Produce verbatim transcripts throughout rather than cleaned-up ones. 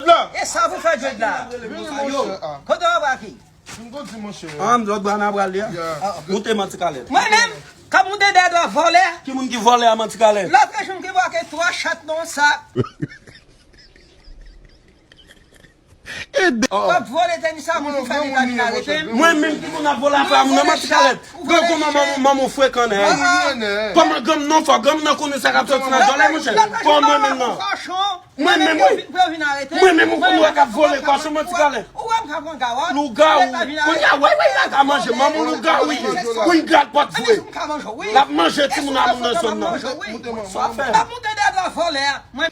E sa pou fè jwèt la. Vini, monchè. Kote w ap aki? M konn di, monchè. Ah, m lòt bra n ap prale a. Moute, manti kalèt. Mwen menm, k ap moute dèyè dwa vòlè. Ki moun ki vòlè a, manti kalèt? Lòt jou m ki bwake twa chat nan yon sak. W ap vòlè tènis a moun pou fè nèg la vin arete m. Mwen menm ki konn ap vòlè afè a moun nan, manti kalèt. Granmoun, manman, manman frekan nèg. Kòman granmoun nan fò? Granmoun nan konnen sa k ap soti nan djòlè, monchè. Kòman mwen menm nan? Mwen menm, wi. Mwen menm, ou konn wè k ap vòlè kòchon, manti kalèt. Lougawou. Kounye a, wè, wè, la ka manje. Manman lougawou li ye. Pou l gad pòt vre. L ap manje timoun a moun nan zòn nan. Sa w fè? L ap moute dèyè dwa vòlè a. Mwen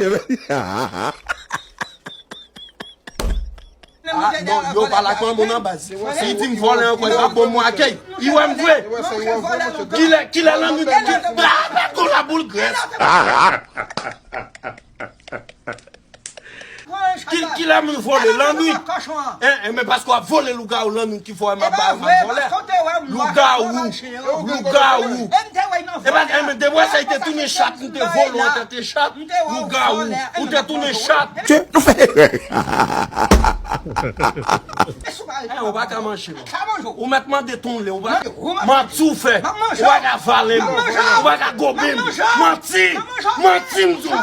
Ah, non, yo pale ak manman w nan baz. Si l di m vòlè ankò, yo ap ban mwen akèy. Li wè m vre. Kilè, kilè lannuit, ki, ah, men gon laboul grès. Ki, kilè moun vòlè lannuit? En, en, men paske w ap vòlè lougawou lannuit ki fè w ap ba m vòlè. Lougawou, lougawou. E pa, en, men depi w wè sa, li te tounen chat, m te vòlè w antan te chat. Lougawou, ou te tounen chat. Tchè, nou fè. Eh, ou pa ka manje, non. Ou mèt mande tonle, ou pa, manti ou fè. Ou pa ka vale m. Ou pa ka gobe m. Manti. Manti, m di w.